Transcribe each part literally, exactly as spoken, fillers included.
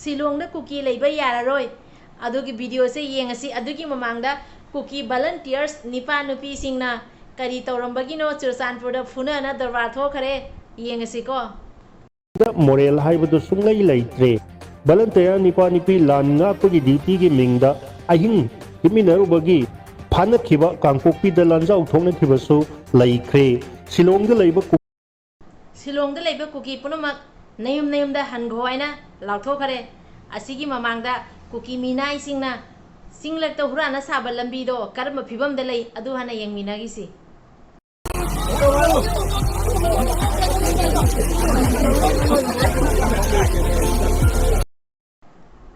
ꯁꯤꯂꯣꯡꯗ ꯀꯨꯀꯤ ꯂꯩꯕ ꯌꯥꯔꯔꯣꯏ꯫ ꯑꯗꯨꯒꯤ ꯚꯤꯗꯤꯑꯣꯁꯦ ꯌꯦꯡꯉꯁꯤ꯫ ꯑꯗꯨꯒꯤ ꯃꯃꯥꯡꯗ ꯀꯨꯀꯤ ꯚꯣꯂꯟꯇꯤꯌꯔꯁ ꯅꯤꯄꯥ ꯅꯨꯄꯤꯁꯤꯡꯅ ꯀꯔꯤ ꯇꯧꯔꯝꯕꯒꯤꯅꯣ ꯆꯨꯔꯆꯥꯟꯄꯨꯔꯗ ꯐꯨꯅꯅ ꯗꯔꯕꯥꯔ ꯊꯣꯛꯈ꯭ꯔꯦ꯫ ꯌꯦꯡꯉꯁꯤꯀꯣ꯫ ꯃꯣꯔꯦꯜ ꯍꯥꯏꯕꯗꯨ ꯁꯨꯡꯂꯩ ꯂꯩꯇ꯭ꯔꯦ꯫ ꯚꯣꯂꯟꯇꯤꯌꯔ ꯅꯤꯄꯥ ꯅꯨꯄꯤ ꯂꯥꯟ ꯉꯥꯛꯄꯒꯤ ꯗ꯭ꯌꯨꯇꯤꯒꯤ ꯃꯤꯡꯗ ꯑꯍꯤꯡ ꯍꯤꯞꯃꯤꯟꯅꯔꯨꯕꯒꯤ ꯐꯥꯅꯈꯤꯕ, ꯀꯥꯡꯄꯣꯛꯄꯤꯗ ꯂꯥꯟꯖꯥꯎ ꯊꯣꯛꯅꯈꯤꯕꯁꯨ ꯂꯩꯈ꯭ꯔꯦ꯫ ꯁꯤꯂꯣꯡꯗ ꯂꯩꯕ ꯀꯨ- ꯁꯤꯂꯣꯡꯗ ꯂꯩꯕ ꯀꯨꯀꯤ ꯄꯨꯝꯅꯃꯛ ꯅꯌꯨꯝ ꯅꯌꯨꯝꯗ ꯍꯟꯈꯣ ꯍꯥꯏꯅ ꯂꯥꯎꯊꯣꯛꯈ꯭ꯔꯦ꯫ ꯑꯁꯤꯒꯤ ꯃꯃꯥꯡꯗ ꯀꯨꯀꯤ ꯃꯤꯅꯥꯏꯁꯤꯡꯅ ꯆꯤꯡꯂꯛꯇ ꯍꯨꯔꯥꯟꯅ ꯁꯥꯕ ꯂꯝꯕꯤꯗꯣ ꯀꯔꯝꯕ ꯐꯤꯕꯝꯗ ꯂꯩ ꯑꯗꯨ ꯍꯥꯟꯅ ꯌꯦꯡꯃꯤꯟꯅꯈꯤꯁꯤ꯫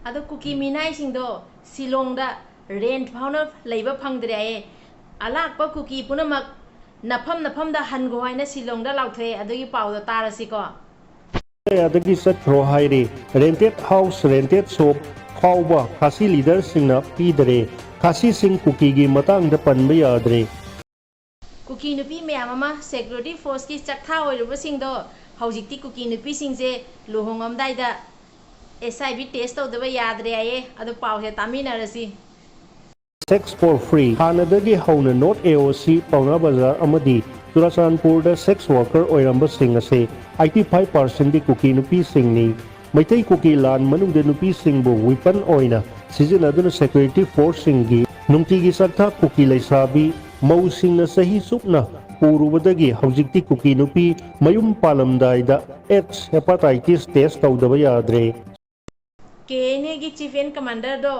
ꯑꯗꯣ ꯀꯨꯀꯤ ꯃꯤꯅꯥꯏꯁꯤꯡꯗꯣ ꯁꯤꯂꯣꯡꯗ ꯔꯦꯟꯠ ꯐꯥꯎꯅ ꯂꯩꯕ ꯐꯪꯗ꯭ꯔꯦ ꯍꯥꯏꯌꯦ꯫ ꯑꯂꯥꯛꯄ ꯀꯨꯀꯤ ꯄꯨꯝꯅꯃꯛ ꯅꯐꯝ ꯅꯐꯝꯗ ꯍꯟꯈꯣ ꯍꯥꯏꯅ ꯁꯤꯂꯣꯡꯗ ꯂꯥꯎꯊꯣꯛꯑꯦ꯫ ꯑꯗꯨꯒꯤ ꯄꯥꯎꯗꯣ ꯇꯥꯔꯁꯤꯀꯣ꯫ ꯑꯗꯒꯤ ꯆꯠꯈ꯭ꯔꯣ ꯍꯥꯏꯔꯦ꯫ ꯔꯦꯟꯇꯦꯠ ꯍꯥꯎꯁ, ꯔꯦꯟꯇꯦꯠ ꯁꯣꯞ ꯐꯥꯎꯕ ꯈꯥꯁꯤ ꯂꯤꯗꯔꯁꯤꯡꯅ ꯄꯤꯗꯔꯦ꯫ ꯈꯥꯁꯤꯁꯤꯡ ꯀꯨꯀꯤꯒꯤ ꯃꯇꯥꯡꯗ ꯄꯟꯕ ꯌꯥꯗ꯭ꯔꯦ꯫ ꯀꯨꯀꯤ ꯅꯨꯄꯤ ꯃꯌꯥꯝ ꯑꯃ ꯁꯦꯀ꯭ꯌꯨꯔꯤꯇꯤ ꯐꯣꯔꯁꯀꯤ ꯆꯥꯛꯊꯥ ꯑꯣꯏꯔꯨꯕꯁꯤꯡꯗꯣ ꯍꯧꯖꯤꯛꯇꯤ ꯀꯨꯀꯤ ꯅꯨꯄꯤꯁꯤꯡꯁꯦ ꯂꯨꯍꯣꯡꯉꯝꯗꯥꯏꯗ ꯑꯦꯁ ꯑꯥꯏ ꯚꯤ ꯇꯦꯁ ꯇꯧꯗꯕ ꯌꯥꯗ꯭ꯔꯦ ꯍꯥꯏꯌꯦ꯫ ꯑꯗꯣ ꯄꯥꯎꯁꯦ ꯇꯥꯃꯤꯟꯅꯔꯁꯤ꯫ Sex for free꯫ ꯍꯥꯟꯅꯗꯒꯤ ꯍꯧꯅ ꯅꯣꯔꯠ ꯑꯦ ꯑꯣ ꯁꯤ, ꯄꯥꯎꯅꯥ ꯕꯖꯥꯔ ꯑꯃꯗꯤ ꯆꯨꯔꯥꯆꯥꯟꯄꯨꯔꯗ ꯁꯦꯛꯁ ꯋꯥꯔꯀꯔ ꯑꯣꯏꯔꯝꯕꯁꯤꯡ ꯑꯁꯦ ꯑꯥꯏꯇꯤ ꯐꯥꯏꯚ ꯄꯥꯔꯁꯦꯟꯗꯤ ꯀꯨꯀꯤ ꯅꯨꯄꯤꯁꯤꯡꯅꯤ꯫ ꯃꯩꯇꯩ ꯀꯨꯀꯤ ꯂꯥꯟ ꯃꯅꯨꯡꯗ ꯅꯨꯄꯤꯁꯤꯡꯕꯨ ꯋꯤꯄꯟ ꯑꯣꯏꯅ ꯁꯤꯖꯤꯟꯅꯗꯨꯅ ꯁꯦꯀ꯭ꯌꯨꯔꯤꯇꯤ ꯐꯣꯔꯁꯁꯤꯡꯒꯤ ꯅꯨꯡꯇꯤꯒꯤ ꯆꯥꯛꯊꯥ ꯀꯨꯀꯤ ꯂꯩꯁꯥꯕꯤ ꯃꯧꯁꯤꯡꯅ ꯆꯍꯤ ꯆꯨꯞꯅ ꯄꯨꯔꯨꯕꯗꯒꯤ ꯍꯧꯖꯤꯛꯇꯤ ꯀꯨꯀꯤ ꯅꯨꯄꯤ ꯃꯌꯨꯝ ꯄꯥꯜꯂꯝꯗꯥꯏꯗ ꯑꯦꯠꯁ, ꯍꯦꯄꯥꯇꯥꯏꯇꯤꯁ ꯇꯦꯁ ꯇꯧꯗꯕ ꯌꯥꯗ꯭ꯔꯦ꯫ ꯀꯦ ꯑꯦꯟ ꯑꯦꯒꯤ ꯆꯤꯐ ꯑꯦꯟ ꯀꯃꯥꯟꯗꯔꯗꯣ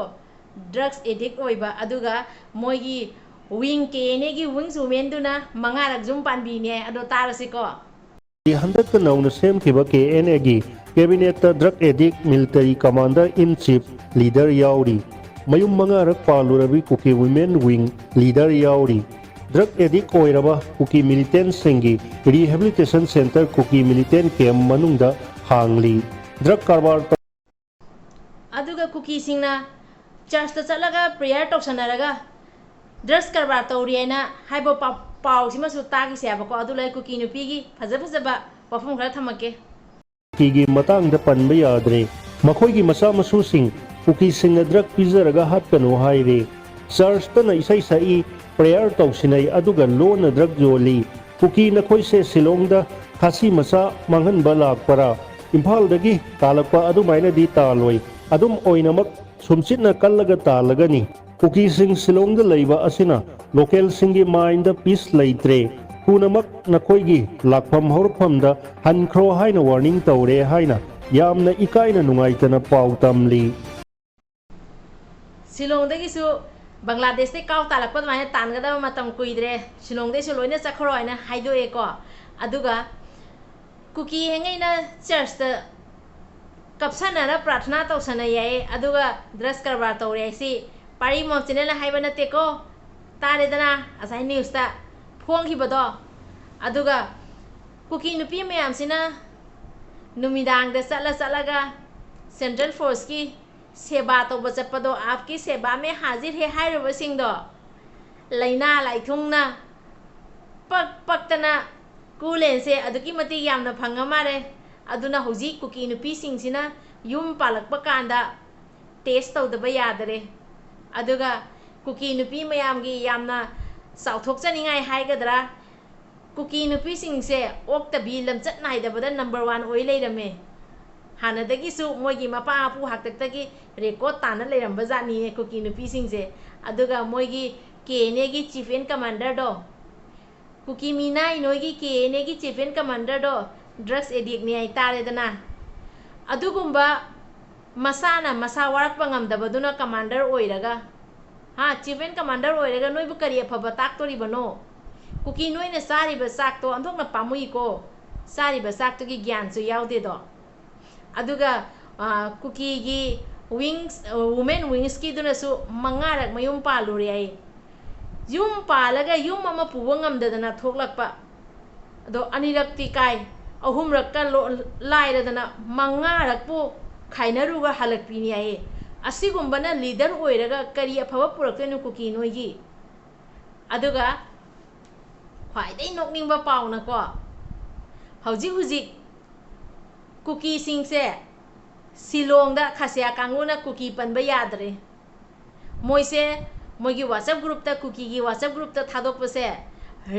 ꯗ꯭ꯔꯒꯁ ꯑꯦꯗꯤꯛ ꯑꯣꯏꯕ, ꯑꯗꯨꯒ ꯃꯣꯏꯒꯤ ꯋꯤꯡ, ꯀꯦ ꯑꯦꯟ ꯑꯦꯒꯤ ꯋꯤꯡꯁ ꯋꯨꯃꯦꯟꯗꯨꯅ ꯃꯉꯥꯔꯛ ꯌꯨꯝ ꯄꯥꯟꯕꯤꯅꯦ꯫ ꯑꯗꯣ ꯇꯥꯔꯁꯤꯀꯣ꯫ ꯍꯟꯗꯛꯇ ꯅꯧꯅ ꯁꯦꯝꯈꯤꯕ ꯀꯦ ꯑꯦꯟ ꯑꯦꯒꯤ ꯀꯦꯕꯤꯅꯦꯠꯇ ꯗ꯭ꯔꯒ ꯑꯦꯗꯤꯛ ꯃꯤꯂꯤꯇꯔꯤ ꯀꯃꯥꯟꯗꯔ ꯏꯟ ꯆꯤꯐ ꯂꯤꯗꯔ ꯌꯥꯎꯔꯤ꯫ ꯃꯌꯨꯝ ꯃꯉꯥꯔꯛ ꯄꯥꯜꯂꯨꯔꯕꯤ ꯀꯨꯀꯤ ꯋꯤꯃꯦꯟ ꯋꯤꯡ ꯂꯤꯗꯔ ꯌꯥꯎꯔꯤ꯫ ꯗ꯭ꯔꯒ ꯑꯦꯗꯤꯛ ꯑꯣꯏꯔꯕ ꯀꯨꯀꯤ ꯃꯤꯂꯤꯇꯦꯟꯠꯁꯤꯡꯒꯤ ꯔꯤꯍꯦꯕꯤꯂꯤꯇꯦꯁꯟ ꯁꯦꯟꯇꯔ ꯀꯨꯀꯤ ꯃꯤꯂꯤꯇꯦꯟꯠ ꯀꯦꯝꯞ ꯃꯅꯨꯡꯗ ꯍꯥꯡꯂꯤ꯫ ꯗ꯭ꯔꯒ ꯀꯔꯕꯥꯔ ꯇꯧ- ꯑꯗꯨꯒ ꯀꯨꯀꯤꯁꯤꯡꯅ ꯆꯔꯆꯇ ꯆꯠꯂꯒ ꯄ꯭ꯔꯦꯌꯔ ꯇꯧꯁꯟꯅꯔꯒ ꯗ꯭ꯔꯒꯁ ꯀꯔꯕꯥꯔ ꯇꯧꯔꯤ ꯍꯥꯏꯅ ꯍꯥꯏꯕ ꯄꯥꯎ, ꯄꯥꯎꯁꯤꯃꯁꯨ ꯇꯥꯈꯤꯁꯦ ꯍꯥꯏꯕꯀꯣ꯫ ꯑꯗꯨ ꯂꯩ ꯀꯨꯀꯤ ꯅꯨꯄꯤꯒꯤ ꯐꯖ ꯐꯖꯕ ꯋꯥꯐꯝ ꯈꯔ ꯊꯝꯃꯛꯀꯦ꯫ ꯀꯤꯒꯤ ꯃꯇꯥꯡꯗ ꯄꯟꯕ ꯌꯥꯗ꯭ꯔꯦ꯫ ꯃꯈꯣꯏꯒꯤ ꯃꯆꯥ ꯃꯁꯨꯁꯤꯡ ꯀꯨꯀꯤꯁꯤꯡꯅ ꯗ꯭ꯔꯒ ꯄꯤꯖꯔꯒ ꯍꯥꯠꯀꯅꯨ ꯍꯥꯏꯔꯤ꯫ ꯆꯔꯆꯇꯅ ꯏꯁꯩ ꯁꯛꯏ, ꯄ꯭ꯔꯦꯌꯔ ꯇꯧꯁꯤꯟꯅꯩ, ꯑꯗꯨꯒ ꯂꯣꯟꯅ ꯗ꯭ꯔꯒ ꯌꯣꯜꯂꯤ꯫ ꯀꯨꯀꯤ ꯅꯈꯣꯏꯁꯦ ꯁꯤꯂꯣꯡꯗ ꯈꯥꯁꯤ ꯃꯆꯥ ꯃꯥꯡꯍꯟꯕ ꯂꯥꯛꯄꯔꯥ? ꯏꯝꯐꯥꯜꯗꯒꯤ ꯇꯥꯜꯂꯛꯄ ꯑꯗꯨꯃꯥꯏꯅꯗꯤ ꯇꯥꯜꯂꯣꯏ꯫ ꯑꯗꯨꯝ ꯑꯣꯏꯅꯃꯛ ꯁꯨꯝꯆꯤꯠꯅ ꯀꯜꯂꯒ ꯇꯥꯜꯂꯒꯅꯤ꯫ ꯀꯨꯀꯤꯁꯤꯡ ꯁꯤꯂꯣꯡꯗ ꯂꯩꯕ ꯑꯁꯤꯅ ꯂꯣꯀꯦꯜꯁꯤꯡꯒꯤ ꯃꯥꯏꯟꯗ ꯄꯤꯁ ꯂꯩꯇ꯭ꯔꯦ꯫ ꯊꯨꯅꯃꯛ ꯅꯈꯣꯏꯒꯤ ꯂꯥꯛꯐꯝ ꯍꯧꯔꯛꯐꯝꯗ ꯍꯟꯈ꯭ꯔꯣ ꯍꯥꯏꯅ ꯋꯥꯔꯅꯤꯡ ꯇꯧꯔꯦ ꯍꯥꯏꯅ ꯌꯥꯝꯅ ꯏꯀꯥꯏꯅ ꯅꯨꯡꯉꯥꯏꯇꯅ ꯄꯥꯎ ꯇꯝꯂꯤ꯫ ꯁꯤꯂꯣꯡꯗꯒꯤꯁꯨ ꯕꯪꯒ꯭ꯂꯥꯗꯦꯁꯇꯩ ꯀꯥꯎ ꯇꯥꯜꯂꯛꯄ ꯑꯗꯨꯃꯥꯏꯅ ꯇꯥꯟꯒꯗꯕ ꯃꯇꯝ ꯀꯨꯏꯗ꯭ꯔꯦ, ꯁꯤꯂꯣꯡꯗꯩꯁꯨ ꯂꯣꯏꯅ ꯆꯠꯈ꯭ꯔꯣ ꯍꯥꯏꯅ ꯍꯥꯏꯗꯣꯛꯑꯦꯀꯣ꯫ ꯑꯗꯨꯒ ꯀꯨꯀꯤ ꯍꯦꯡꯉꯩꯅ ꯆꯔꯆꯇ ꯀꯞꯁꯟꯅꯅ ꯄ꯭ꯔꯥꯊꯅꯥ ꯇꯧꯁꯟꯅꯩ ꯍꯥꯏꯌꯦ, ꯑꯗꯨꯒ ꯗ꯭ꯔꯒꯁ ꯀꯔꯕꯥꯔ ꯇꯧꯔꯦ ꯍꯥꯏꯁꯤ ꯄꯥꯔꯤ ꯃꯣꯝ ꯆꯦꯅꯦꯜꯅ ꯍꯥꯏꯕ ꯅꯠꯇꯦꯀꯣ꯫ ꯇꯥꯔꯦꯗꯅ ꯉꯁꯥꯏ ꯅ꯭ꯌꯨꯁꯇ ꯐꯣꯡꯈꯤꯕꯗꯣ꯫ ꯑꯗꯨꯒ ꯀꯨꯀꯤ ꯅꯨꯄꯤ ꯃꯌꯥꯝꯁꯤꯅ ꯅꯨꯃꯤꯗꯥꯡꯗ ꯆꯠꯂ ꯆꯠꯂꯒ ꯁꯦꯟꯇ꯭ꯔꯦꯜ ꯐꯣꯔꯁꯀꯤ ꯁꯦꯕꯥ ꯇꯧꯕ ꯆꯠꯄꯗꯣ, "ꯑꯥꯞꯀꯤ ꯁꯦꯕꯥ ꯃꯦ ꯍꯥꯖꯤꯔ ꯍꯦ" ꯍꯥꯏꯔꯨꯕꯁꯤꯡꯗꯣ ꯂꯥꯏꯅꯥ ꯂꯥꯏꯊꯨꯡꯅ ꯄꯛ ꯄꯛꯇꯅ ꯀꯨꯂꯦꯟꯁꯦ ꯑꯗꯨꯛꯀꯤ ꯃꯇꯤꯛ ꯌꯥꯝꯅ ꯐꯪꯉ ꯃꯥꯜꯂꯦ꯫ ꯑꯗꯨꯅ ꯍꯧꯖꯤꯛ ꯀꯨꯀꯤ ꯅꯨꯄꯤꯁꯤꯡꯁꯤꯅ ꯌꯨꯝ ꯄꯥꯜꯂꯛꯄ ꯀꯥꯟꯗ ꯇꯦꯁ ꯇꯧꯗꯕ ꯌꯥꯗꯔꯦ꯫ ꯑꯗꯨꯒ ꯀꯨꯀꯤ ꯅꯨꯄꯤ ꯃꯌꯥꯝꯒꯤ ꯌꯥꯝꯅ ꯆꯥꯎꯊꯣꯛꯆꯅꯤꯡꯉꯥꯏ ꯍꯥꯏꯒꯗ꯭ꯔꯥ, ꯀꯨꯀꯤ ꯅꯨꯄꯤꯁꯤꯡꯁꯦ ꯑꯣꯛꯇꯕꯤ ꯂꯝꯆꯠ ꯅꯥꯏꯗꯕꯗ ꯅꯝꯕꯔ ꯋꯥꯟ ꯑꯣꯏ ꯂꯩꯔꯝꯃꯦ꯫ ꯍꯥꯟꯅꯗꯒꯤꯁꯨ ꯃꯣꯏꯒꯤ ꯃꯄꯥ ꯃꯄꯨ ꯍꯥꯛꯇꯛꯇꯒꯤ ꯔꯦꯀꯣꯔꯠ ꯇꯥꯅ ꯂꯩꯔꯝꯕ ꯖꯥꯠꯅꯤꯅꯦ ꯀꯨꯀꯤ ꯅꯨꯄꯤꯁꯤꯡꯁꯦ꯫ ꯑꯗꯨꯒ ꯃꯣꯏꯒꯤ ꯀꯦ ꯑꯦꯟ ꯑꯦꯒꯤ ꯆꯤꯐ ꯑꯦꯟ ꯀꯃꯥꯟꯗꯔꯗꯣ, ꯀꯨꯀꯤ ꯃꯤꯅꯥꯏ ꯅꯣꯏꯒꯤ ꯀꯦ ꯑꯦꯟ ꯑꯦꯒꯤ ꯆꯤꯐ ꯑꯦꯟ ꯀꯃꯥꯟꯗꯔꯗꯣ ꯗ꯭ꯔꯒꯁ ꯑꯦꯗꯤꯛꯅꯤ ꯍꯥꯏꯇꯥꯔꯦꯗꯅ꯫ ꯑꯗꯨꯒꯨꯝꯕ ꯃꯁꯥꯅ ꯃꯁꯥ ꯋꯥꯔꯛꯄ ꯉꯝꯗꯕꯗꯨꯅ ꯀꯃꯥꯟꯗꯔ ꯑꯣꯏꯔꯒ, ꯍꯥ, ꯆꯤꯐ ꯑꯦꯟ ꯀꯃꯥꯟꯗꯔ ꯑꯣꯏꯔꯒ ꯅꯣꯏꯕꯨ ꯀꯔꯤ ꯑꯐꯕ ꯇꯥꯛꯇꯣꯔꯤꯕꯅꯣ? ꯀꯨꯀꯤ ꯅꯣꯏꯅ ꯆꯥꯔꯤꯕ ꯆꯥꯛꯇꯣ ꯑꯣꯟꯊꯣꯛꯅ ꯄꯥꯝꯃꯨꯏꯀꯣ꯫ ꯆꯥꯔꯤꯕ ꯆꯥꯛꯇꯨꯒꯤ ꯒ꯭ꯌꯥꯟꯁꯨ ꯌꯥꯎꯗꯦꯗꯣ꯫ ꯑꯗꯨꯒ ꯀꯨꯀꯤꯒꯤ ꯋꯤꯡꯁ, ꯋꯨꯃꯦꯟ ꯋꯤꯡꯁꯀꯤꯗꯨꯅꯁꯨ ꯃꯉꯥꯔꯛ ꯃꯌꯨꯝ ꯄꯥꯜꯂꯨꯔꯦ ꯍꯥꯏ꯫ ꯌꯨꯝ ꯄꯥꯜꯂꯒ ꯌꯨꯝ ꯑꯃ ꯄꯨꯕ ꯉꯝꯗꯗꯅ ꯊꯣꯛꯂꯛꯄ꯫ ꯑꯗꯣ ꯑꯅꯤꯔꯛꯇꯤ ꯀꯥꯏ, ꯑꯍꯨꯝꯔꯛꯀ ꯂꯥꯏꯔꯗꯅ ꯃꯉꯥꯔꯛꯄꯨ ꯈꯥꯏꯅꯔꯨꯒ ꯍꯜꯂꯛꯄꯤꯅꯤ ꯍꯥꯏꯌꯦ꯫ ꯑꯁꯤꯒꯨꯝꯕꯅ ꯂꯤꯗꯔ ꯑꯣꯏꯔꯒ ꯀꯔꯤ ꯑꯐꯕ ꯄꯨꯔꯛꯇꯣꯏꯅꯣ ꯀꯨꯀꯤ ꯅꯣꯏꯒꯤ? ꯑꯗꯨꯒ ꯈ꯭ꯋꯥꯏꯗꯒꯤ ꯅꯣꯛꯅꯤꯡꯕ ꯄꯥꯎꯅꯀꯣ, ꯍꯧꯖꯤꯛ ꯍꯧꯖꯤꯛ ꯀꯨꯀꯤꯁꯤꯡꯁꯦ ꯁꯤꯂꯣꯡꯗ ꯈꯥꯁꯤꯌꯥ ꯀꯥꯡꯕꯨꯅ ꯀꯨꯀꯤ ꯄꯟꯕ ꯌꯥꯗ꯭ꯔꯦ꯫ ꯃꯣꯏꯁꯦ ꯃꯣꯏꯒꯤ WhatsApp groupꯇ, ꯀꯨꯀꯤꯒꯤ WhatsApp groupꯇ ꯊꯥꯗꯣꯛꯄꯁꯦ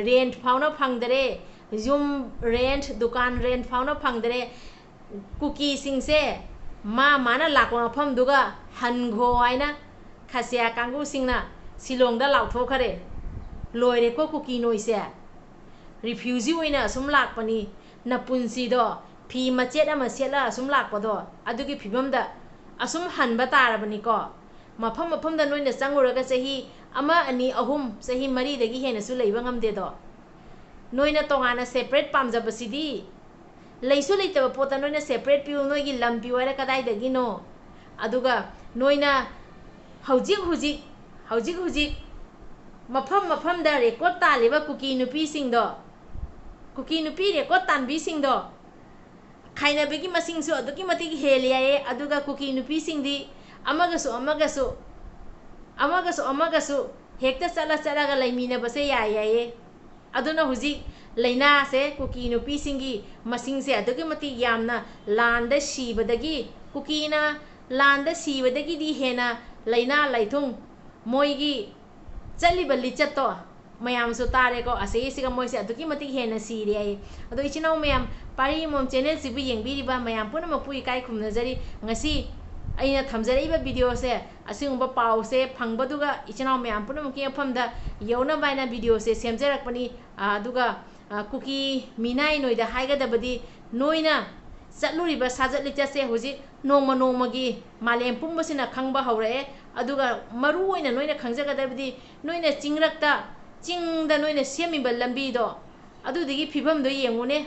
rent ꯐꯥꯎꯅ ꯐꯪꯗꯔꯦ꯫ ꯌꯨꯝ rent, ꯗꯨꯀꯥꯟ rent ꯐꯥꯎꯅ ꯐꯪꯗꯔꯦ꯫ ꯀꯨꯀꯤꯁꯤꯡꯁꯦ ꯃꯥ ꯃꯥꯅ ꯂꯥꯛꯄ ꯃꯐꯝꯗꯨꯒ ꯍꯟꯈꯣ ꯍꯥꯏꯅ ꯈꯥꯁꯤꯌꯥ ꯀꯥꯡꯕꯨꯁꯤꯡꯅ ꯁꯤꯂꯣꯡꯗ ꯂꯥꯎꯊꯣꯛꯈ꯭ꯔꯦ꯫ ꯂꯣꯏꯔꯦꯀꯣ ꯀꯨꯀꯤ ꯅꯣꯏꯁꯦ꯫ Refugee ꯑꯣꯏꯅ ꯑꯁꯨꯝ ꯂꯥꯛꯄꯅꯤ꯫ ꯅꯄꯨꯟꯁꯤꯗꯣ ꯐꯤ ꯃꯆꯦꯠ ꯑꯃ ꯁꯦꯠꯂ ꯑꯁꯨꯝ ꯂꯥꯛꯄꯗꯣ ꯑꯗꯨꯒꯤ ꯐꯤꯕꯝꯗ ꯑꯁꯨꯝ ꯍꯟꯕ ꯇꯥꯔꯕꯅꯤꯀꯣ꯫ ꯃꯐꯝ ꯃꯐꯝꯗ ꯅꯣꯏꯅ ꯆꯪꯉꯨꯔꯒ ꯆꯍꯤ ꯑꯃ, ꯑꯅꯤ, ꯑꯍꯨꯝ, ꯆꯍꯤ ꯃꯔꯤꯗꯒꯤ ꯍꯦꯟꯅꯁꯨ ꯂꯩꯕ ꯉꯝꯗꯦꯗꯣ꯫ ꯅꯣꯏꯅ ꯇꯣꯉꯥꯟꯅ separate ꯄꯥꯝꯖꯕꯁꯤꯗꯤ, ꯂꯩꯁꯨ ꯂꯩꯇꯕ ꯄꯣꯠꯇ ꯅꯣꯏꯅ separate ꯄꯤꯌꯨ, ꯅꯣꯏꯒꯤ ꯂꯝ ꯄꯤꯌꯨ ꯍꯥꯏꯔ ꯀꯗꯥꯏꯗꯒꯤꯅꯣ? ꯑꯗꯨꯒ ꯅꯣꯏꯅ ꯍꯧꯖꯤꯛ ꯍꯧꯖꯤꯛ, ꯍꯧꯖꯤꯛ ꯍꯧꯖꯤꯛ ꯃꯐꯝ ꯃꯐꯝꯗ record ꯇꯥꯜꯂꯤꯕ ꯀꯨꯀꯤ ꯅꯨꯄꯤꯁꯤꯡꯗꯣ, ꯀꯨꯀꯤ ꯅꯨꯄꯤ record ꯇꯥꯟꯕꯤꯁꯤꯡꯗꯣ, ꯈꯥꯏꯅꯕꯒꯤ ꯃꯁꯤꯡꯁꯨ ꯑꯗꯨꯛꯀꯤ ꯃꯇꯤꯛ ꯍꯦꯜꯂꯦ ꯍꯥꯏꯌꯦ꯫ ꯑꯗꯨꯒ ꯀꯨꯀꯤ ꯅꯨꯄꯤꯁꯤꯡꯗꯤ ꯑꯃꯒꯁꯨ ꯑꯃꯒꯁꯨ, ꯑꯃꯒꯁꯨ ꯑꯃꯒꯁꯨ ꯍꯦꯛꯇ ꯆꯠꯂ ꯆꯠꯂꯒ ꯂꯩꯃꯤꯟꯅꯕꯁꯦ ꯌꯥꯏ ꯍꯥꯏꯌꯦ꯫ ꯑꯗꯨꯅ ꯍꯧꯖꯤꯛ ꯂꯥꯏꯅꯥꯁꯦ ꯀꯨꯀꯤ ꯅꯨꯄꯤꯁꯤꯡꯒꯤ ꯃꯁꯤꯡꯁꯦ ꯑꯗꯨꯛꯀꯤ ꯃꯇꯤꯛ ꯌꯥꯝꯅ, ꯂꯥꯟꯗ ꯁꯤꯕꯗꯒꯤ, ꯀꯨꯀꯤꯅ ꯂꯥꯟꯗ ꯁꯤꯕꯗꯒꯤꯗꯤ ꯍꯦꯟꯅ ꯂꯥꯏꯅꯥ ꯂꯥꯏꯊꯨꯡ ꯃꯣꯏꯒꯤ ꯆꯠꯂꯤꯕ ꯂꯤꯆꯠꯇꯣ ꯃꯌꯥꯝꯁꯨ ꯇꯥꯔꯦꯀꯣ꯫ ꯑꯁꯤꯒꯤꯁꯤꯒ ꯃꯣꯏꯁꯦ ꯑꯗꯨꯛꯀꯤ ꯃꯇꯤꯛ ꯍꯦꯟꯅ ꯁꯤꯔꯦ ꯍꯥꯏꯌꯦ꯫ ꯑꯗꯣ ꯏꯆꯤꯟ ꯏꯅꯥꯎ ꯃꯌꯥꯝ, ꯄꯥꯔꯤ ꯑꯃꯃꯝ channelꯁꯤꯕꯨ ꯌꯦꯡꯕꯤꯔꯤꯕ ꯃꯌꯥꯝ ꯄꯨꯝꯅꯃꯛꯄꯨ ꯏꯀꯥꯏ ꯈꯨꯝꯅꯖꯔꯤ꯫ ꯉꯁꯤ ꯑꯩꯅ ꯊꯝꯖꯔꯛꯏꯕ videoꯁꯦ, ꯑꯁꯤꯒꯨꯝꯕ ꯄꯥꯎꯁꯦ ꯐꯪꯕꯗꯨꯒ ꯏꯆꯤꯟ ꯏꯅꯥꯎ ꯃꯌꯥꯝ ꯄꯨꯝꯅꯃꯛꯀꯤ ꯃꯐꯝꯗ ꯌꯧꯅꯕ ꯍꯥꯏꯅ videoꯁꯦ ꯁꯦꯝꯖꯔꯛꯄꯅꯤ꯫ ꯑ, ꯑꯗꯨꯒ, ꯑ, ꯀꯨꯀꯤ ꯃꯤꯅꯥꯏ ꯅꯣꯏꯗ ꯍꯥꯏꯒꯗꯕꯗꯤ, ꯅꯣꯏꯅ ꯆꯠꯂꯨꯔꯤꯕ ꯁꯥꯖꯠ ꯂꯤꯆꯠꯁꯦ ꯍꯧꯖꯤꯛ ꯅꯣꯡꯃ ꯅꯣꯡꯃꯒꯤ ꯃꯥꯂꯦꯝ ꯄꯨꯝꯕꯁꯤꯅ ꯈꯪꯕ ꯍꯧꯔꯛꯑꯦ꯫ ꯑꯗꯨꯒ ꯃꯔꯨ ꯑꯣꯏꯅ ꯅꯣꯏꯅ ꯈꯪꯖꯒꯗꯕꯗꯤ, ꯅꯣꯏꯅ ꯆꯤꯡꯔꯛꯇ, ꯆꯤꯡꯗ ꯅꯣꯏꯅ ꯁꯦꯝꯃꯤꯕ ꯂꯝꯕꯤꯗꯣ, ꯑꯗꯨꯗꯨꯒꯤ ꯐꯤꯕꯝꯗꯣ ꯌꯦꯡꯉꯨꯅꯦ꯫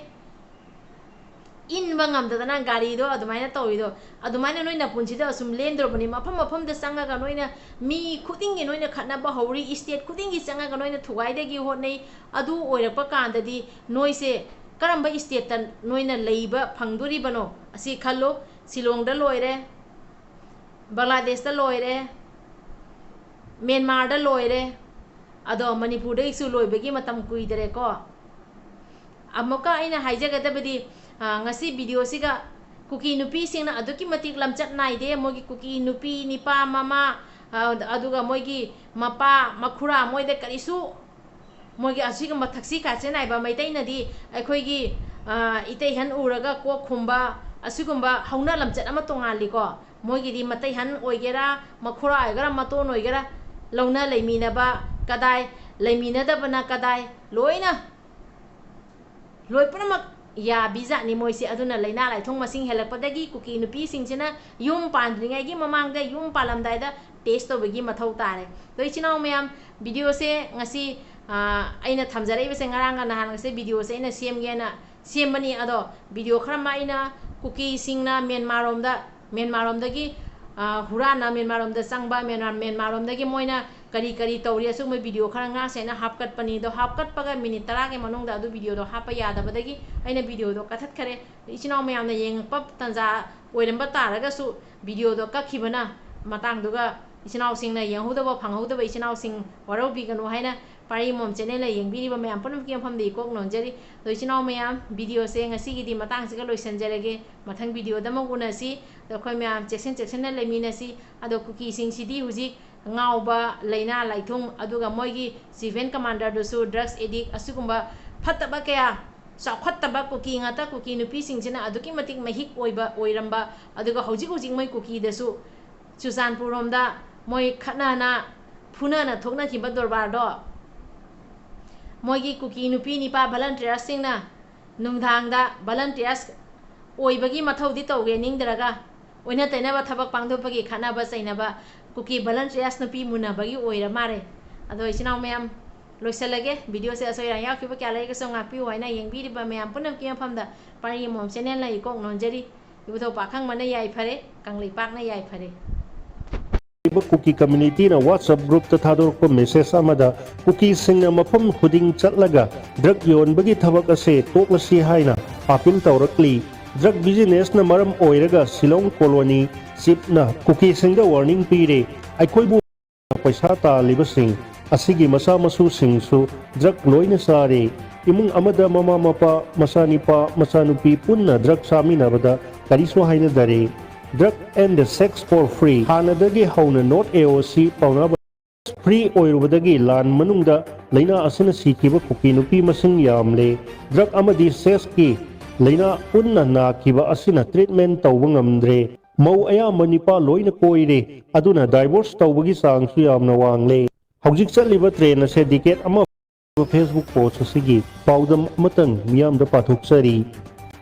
ꯏꯟꯕ ꯉꯝꯗꯗꯅ ꯒꯥꯔꯤꯗꯣ ꯑꯗꯨꯃꯥꯏꯅ ꯇꯧꯔꯤꯗꯣ, ꯑꯗꯨꯃꯥꯏꯅ ꯅꯣꯏ ꯅꯄꯨꯟꯁꯤꯗ ꯑꯁꯨꯝ ꯂꯦꯟꯗ꯭ꯔꯕꯅꯤ꯫ ꯃꯐꯝ ꯃꯐꯝꯗ ꯆꯪꯉꯒ ꯅꯣꯏꯅ ꯃꯤ ꯈꯨꯗꯤꯡꯒꯤ ꯅꯣꯏꯅ ꯈꯠꯅꯕ ꯍꯧꯔꯤ, state ꯈꯨꯗꯤꯡꯒꯤ ꯆꯪꯉꯒ ꯅꯣꯏꯅ ꯊꯨꯒꯥꯏꯗꯒꯤ ꯍꯣꯠꯅꯩ꯫ ꯑꯗꯨ ꯑꯣꯏꯔꯛꯄ ꯀꯥꯟꯗꯗꯤ ꯅꯣꯏꯁꯦ ꯀꯔꯝꯕ stateꯇ ꯅꯣꯏꯅ ꯂꯩꯕ ꯐꯪꯗꯣꯔꯤꯕꯅꯣ? ꯑꯁꯤ ꯈꯜꯂꯨ꯫ ꯁꯤꯂꯣꯡꯗ ꯂꯣꯏꯔꯦ, ꯕꯪꯒ꯭ꯂꯥꯗꯦꯁꯇ ꯂꯣꯏꯔꯦ, ꯃ꯭ꯌꯥꯟꯃꯥꯔꯗ ꯂꯣꯏꯔꯦ, ꯑꯗꯣ ꯃꯅꯤꯄꯨꯔꯗꯒꯤꯁꯨ ꯂꯣꯏꯕꯒꯤ ꯃꯇꯝ ꯀꯨꯏꯗꯔꯦꯀꯣ꯫ ꯑꯃꯨꯛꯀ ꯑꯩꯅ ꯍꯥꯏꯖꯒꯗꯕꯗꯤ, ꯑ, ꯉꯁꯤ videoꯁꯤꯒ ꯀꯨꯀꯤ ꯅꯨꯄꯤꯁꯤꯡꯅ ꯑꯗꯨꯛꯀꯤ ꯃꯇꯤꯛ ꯂꯝꯆꯠ ꯅꯥꯏꯗꯦ꯫ ꯃꯣꯏꯒꯤ ꯀꯨꯀꯤ ꯅꯨꯄꯤ, ꯅꯤꯄꯥ, ꯃꯃꯥ, ꯑ, ꯑꯗꯨꯒ ꯃꯣꯏꯒꯤ ꯃꯄꯥ, ꯃꯈꯨꯔꯥ, ꯃꯣꯏꯗ ꯀꯔꯤꯁꯨ, ꯃꯣꯏꯒꯤ ꯑꯁꯤꯒꯨꯝꯕ ꯊꯛꯁꯤ ꯈꯥꯁꯤ ꯅꯥꯏꯕ ꯃꯩꯇꯩꯅꯗꯤ ꯑꯩꯈꯣꯏꯒꯤ, ꯑ, ꯏꯇꯩꯍꯟ ꯎꯔꯒ ꯀꯣꯛ ꯈꯨꯝꯕ, ꯑꯁꯤꯒꯨꯝꯕ ꯍꯧꯅ ꯂꯝꯆꯠ ꯑꯃ ꯇꯣꯉꯥꯜꯂꯤꯀꯣ꯫ ꯃꯣꯏꯒꯤꯗꯤ ꯃꯇꯩꯍꯟ ꯑꯣꯏꯒꯦꯔꯥ, ꯃꯈꯨꯔꯥ ꯑꯣꯏꯒꯦꯔꯥ, ꯃꯇꯣꯟ ꯑꯣꯏꯒꯦꯔꯥ, ꯂꯧꯅ ꯂꯩꯃꯤꯟꯅꯕ ꯀꯗꯥꯏ, ꯂꯩꯃꯤꯟꯅꯗꯕꯅ ꯀꯗꯥꯏ, ꯂꯣꯏꯅ, ꯂꯣꯏ ꯄꯨꯝꯅꯃꯛ ꯌꯥꯕꯤꯖꯥꯠꯅꯤ ꯃꯣꯏꯁꯦ꯫ ꯑꯗꯨꯅ ꯂꯥꯏꯅꯥ ꯂꯥꯏꯊꯨꯡ ꯃꯁꯤꯡ ꯍꯦꯜꯂꯛꯄꯗꯒꯤ ꯀꯨꯀꯤ ꯅꯨꯄꯤꯁꯤꯡꯁꯤꯅ ꯌꯨꯝ ꯄꯥꯟꯗ꯭ꯔꯤꯉꯩꯒꯤ ꯃꯃꯥꯡꯗ, ꯌꯨꯝ ꯄꯥꯜꯂꯝꯗꯥꯏꯗ test ꯇꯧꯕꯒꯤ ꯃꯊꯧ ꯇꯥꯔꯦ꯫ ꯑꯗꯣ ꯏꯆꯤꯟ ꯏꯅꯥꯎ ꯃꯌꯥꯝ, video ꯁꯦ ꯉꯁꯤ, ꯑ, ꯑꯩꯅ ꯊꯝꯖꯔꯛꯏꯕꯁꯦ ꯉꯔꯥꯡꯒ ꯅꯍꯥꯟꯒꯁꯦ video ꯁꯦ ꯑꯩꯅ ꯁꯦꯝꯒꯦꯅ ꯁꯦꯝꯕꯅꯤ꯫ ꯑꯗꯣ video ꯈꯔ ꯑꯃ ꯑꯩꯅ ꯀꯨꯀꯤꯁꯤꯡꯅ ꯃ꯭ꯌꯥꯟꯃꯥꯔ ꯔꯣꯝꯗ, ꯃ꯭ꯌꯥꯟꯃꯥꯔ ꯔꯣꯝꯗꯒꯤ, ꯑ, ꯍꯨꯔꯥꯟꯅ ꯃ꯭ꯌꯥꯟꯃꯥꯔ ꯔꯣꯝꯗ ꯆꯪꯕ, ꯃ꯭ꯌꯥꯟꯃꯥꯔ, ꯃ꯭ꯌꯥꯟꯃꯥꯔ ꯔꯣꯝꯗꯒꯤ ꯃꯣꯏꯅ ꯀꯔꯤ ꯀꯔꯤ ꯇꯧꯔꯤ, ꯑꯁꯤꯒꯨꯝꯕ video ꯈꯔ ꯉꯥꯛꯁꯦ ꯑꯩꯅ ꯍꯥꯞꯀꯠꯄꯅꯤ꯫ ꯑꯗꯣ ꯍꯥꯞꯀꯠꯄꯒ minute ꯇꯔꯥꯒꯤ ꯃꯅꯨꯡꯗ ꯑꯗꯨ video ꯗꯣ ꯍꯥꯞꯄ ꯌꯥꯗꯕꯗꯒꯤ ꯑꯩꯅ video ꯗꯣ ꯀꯛꯊꯠꯈꯔꯦ꯫ ꯏꯆꯤꯟ ꯏꯅꯥꯎ ꯃꯌꯥꯝꯅ ꯌꯦꯡꯉꯛꯄ ꯇꯟꯖꯥ ꯑꯣꯏꯔꯝꯕ ꯇꯥꯔꯒꯁꯨ video ꯗꯣ ꯀꯛꯈꯤꯕꯅ ꯃꯇꯥꯡꯗꯨꯒ ꯏꯆꯤꯟ ꯏꯅꯥꯎꯁꯤꯡꯅ ꯌꯦꯡꯍꯧꯗꯕ, ꯐꯪꯍꯧꯗꯕ ꯏꯆꯤꯟ ꯏꯅꯥꯎꯁꯤꯡ ꯋꯥꯔꯧꯕꯤꯒꯅꯨ ꯍꯥꯏꯅ ꯄꯥꯔꯤ ꯃꯣꯝ channel ꯅ ꯌꯦꯡꯕꯤꯔꯤꯕ ꯃꯌꯥꯝ ꯄꯨꯝꯅꯃꯛꯀꯤ ꯃꯐꯝꯗ ꯏꯀꯣꯛ ꯅꯣꯟꯖꯔꯤ꯫ ꯑꯗꯣ ꯏꯆꯤꯟ ꯏꯅꯥꯎ ꯃꯌꯥꯝ, video ꯁꯦ ꯉꯁꯤꯒꯤꯗꯤ ꯃꯇꯥꯡꯁꯤꯒ ꯂꯣꯏꯁꯤꯟꯖꯔꯒꯦ꯫ ꯃꯊꯪ video ꯗ ꯑꯃꯨꯛ ꯎꯅꯁꯤ꯫ ꯑꯗꯣ ꯑꯩꯈꯣꯏ ꯃꯌꯥꯝ ꯆꯦꯛꯁꯤꯟ ꯆꯦꯛꯁꯤꯟꯅ ꯂꯩꯃꯤꯟꯅꯁꯤ꯫ ꯑꯗꯣ ꯀꯨꯀꯤꯁꯤꯡꯁꯤꯗꯤ ꯍꯧꯖꯤꯛ ꯉꯥꯎꯕ, ꯂꯥꯏꯅꯥ ꯂꯥꯏꯊꯨꯡ, ꯑꯗꯨꯒ ꯃꯣꯏꯒꯤ chief and commander ꯗꯨꯁꯨ drugs addict, ꯑꯁꯤꯒꯨꯝꯕ ꯐꯠꯇꯕ ꯀꯌꯥ, ꯆꯥꯎꯈꯠꯇꯕ ꯀꯨꯀꯤ ꯉꯥꯛꯇ, ꯀꯨꯀꯤ ꯅꯨꯄꯤꯁꯤꯡꯁꯤꯅ ꯑꯗꯨꯛꯀꯤ ꯃꯇꯤꯛ ꯃꯍꯤꯛ ꯑꯣꯏꯕ, ꯑꯣꯏꯔꯝꯕ, ꯑꯗꯨꯒ ꯍꯧꯖꯤꯛ ꯍꯧꯖꯤꯛ ꯃꯣꯏ ꯀꯨꯀꯤꯗꯁꯨ ꯆꯨꯔꯆꯥꯟꯄꯨꯔ ꯔꯣꯝꯗ ꯃꯣꯏ ꯈꯠꯅꯅ, ꯐꯨꯅꯅ ꯊꯣꯛꯅꯈꯤꯕ ꯗꯣꯔꯕꯥꯔꯗꯣ, ꯃꯣꯏꯒꯤ ꯀꯨꯀꯤ ꯅꯨꯄꯤ ꯅꯤꯄꯥ volunteers ꯁꯤꯡꯅ ꯅꯨꯡꯗꯥꯡꯗ volunteers ꯑꯣꯏꯕꯒꯤ ꯃꯊꯧꯗꯤ ꯇꯧꯒꯦ ꯅꯤꯡꯗ꯭ꯔꯒ, ꯑꯣꯏꯅ ꯇꯩꯅꯕ ꯊꯕꯛ ꯄꯥꯡꯊꯣꯛꯄꯒꯤ ꯈꯠꯅꯕ ꯆꯩꯅꯕ ꯀꯨꯀꯤ volunteers ꯅꯨꯄꯤ ꯃꯨꯟꯅꯕꯒꯤ ꯑꯣꯏꯔ ꯃꯥꯜꯂꯦ꯫ ꯑꯗꯣ ꯏꯆꯤꯟ ꯏꯅꯥꯎ ꯃꯌꯥꯝ, ꯂꯣꯏꯁꯤꯜꯂꯒꯦ꯫ Video ꯁꯦ ꯑꯁꯣꯏ ꯑꯔꯥꯟ ꯌꯥꯎꯈꯤꯕ ꯀꯌꯥ ꯂꯩꯔꯒꯁꯨ ꯉꯥꯛꯄꯤꯌꯨ ꯍꯥꯏꯅ ꯌꯦꯡꯕꯤꯔꯤꯕ ꯃꯌꯥꯝ ꯄꯨꯝꯅꯃꯛꯀꯤ ꯃꯐꯝꯗ ꯄꯥꯔꯤ ꯃꯣꯝ channel ꯅ ꯏꯀꯣꯛ ꯅꯣꯟꯖꯔꯤ꯫ ꯏꯕꯨꯙꯧ ꯄꯥꯈꯪꯕꯅ ꯌꯥꯏꯐꯔꯦ, ꯀꯪꯂꯩꯄꯥꯛꯅ ꯌꯥꯏꯐꯔꯦ꯫ ꯀꯨꯀꯤ community ꯅ WhatsApp group ꯇ ꯊꯥꯗꯣꯔꯛꯄ message ꯑꯃꯗ ꯀꯨꯀꯤꯁꯤꯡꯅ ꯃꯐꯝ ꯈꯨꯗꯤꯡ ꯆꯠꯂꯒ drug ꯌꯣꯟꯕꯒꯤ ꯊꯕꯛ ꯑꯁꯦ ꯇꯣꯛꯂꯁꯤ ꯍꯥꯏꯅ appeal ꯇꯧꯔꯛꯂꯤ꯫ Drug business ꯅ ꯃꯔꯝ ꯑꯣꯏꯔꯒ ꯁꯤꯂꯣꯡ colony chief ꯅ ꯀꯨꯀꯤꯁꯤꯡꯗ warning ꯄꯤꯔꯦ꯫ ꯑꯩꯈꯣꯏꯕꯨ ꯄꯩꯁꯥ ꯇꯥꯜꯂꯤꯕꯁꯤꯡ ꯑꯁꯤꯒꯤ ꯃꯆꯥ ꯃꯁꯨꯁꯤꯡꯁꯨ drug ꯂꯣꯏꯅ ꯆꯥꯔꯦ꯫ ꯏꯃꯨꯡ ꯑꯃꯗ ꯃꯃꯥ ꯃꯄꯥ, ꯃꯆꯥꯅꯤꯄꯥ, ꯃꯆꯥꯅꯨꯄꯤ ꯄꯨꯟꯅ drug ꯆꯥꯃꯤꯟꯅꯕꯗ ꯀꯔꯤꯁꯨ ꯍꯥꯏꯅꯗꯔꯦ꯫ Drug and sex for free꯫ ꯍꯥꯟꯅꯗꯒꯤ ꯍꯧꯅ North A O C ꯄꯥꯎꯅꯥꯕ free ꯑꯣꯏꯔꯨꯕꯗꯒꯤ ꯂꯥꯟ ꯃꯅꯨꯡꯗ ꯂꯥꯏꯅꯥ ꯑꯁꯤꯅ ꯁꯤꯈꯤꯕ ꯀꯨꯀꯤ ꯅꯨꯄꯤ ꯃꯁꯤꯡ ꯌꯥꯝꯂꯦ꯫ Drug ꯑꯃꯗꯤ sexꯀꯤ ꯂꯥꯏꯅꯥ ꯄꯨꯟꯅ ꯅꯥꯈꯤꯕ ꯑꯁꯤꯅ treatment ꯇꯧꯕ ꯉꯝꯗ꯭ꯔꯦ꯫ ꯃꯧ ꯑꯌꯥꯝꯕ ꯅꯤꯄꯥ ꯂꯣꯏꯅ ꯀꯣꯏꯔꯦ, ꯑꯗꯨꯅ divorce ꯇꯧꯕꯒꯤ ꯆꯥꯡꯁꯨ ꯌꯥꯝꯅ ꯋꯥꯡꯂꯦ꯫ ꯍꯧꯖꯤꯛ ꯆꯠꯂꯤꯕ trend ꯑꯁꯦ decade ꯑꯃ Facebook post ꯑꯁꯤꯒꯤ ꯄꯥꯎꯗꯝ ꯑꯃꯇꯪ ꯃꯤꯌꯥꯝꯗ ꯄꯥꯊꯣꯛꯆꯔꯤ꯫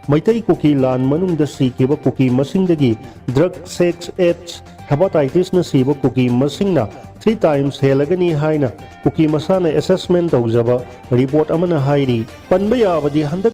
ꯃꯩꯇꯩ ꯀꯨꯀꯤ ꯂꯥꯟ ꯃꯅꯨꯡꯗ ꯁꯤꯈꯤꯕ ꯀꯨꯀꯤ ꯃꯁꯤꯡꯗꯒꯤ drug, sex, AIDS, hepatitisꯅ ꯁꯤꯕ ꯀꯨꯀꯤ ꯃꯁꯤꯡꯅ three times ꯍꯦꯜꯂꯒꯅꯤ ꯍꯥꯏꯅ ꯀꯨꯀꯤ ꯃꯁꯥꯅ assessment ꯇꯧꯖꯕ report ꯑꯃꯅ ꯍꯥꯏꯔꯤ꯫ ꯄꯟꯕ ꯌꯥꯕꯗꯤ ꯍꯟꯗꯛ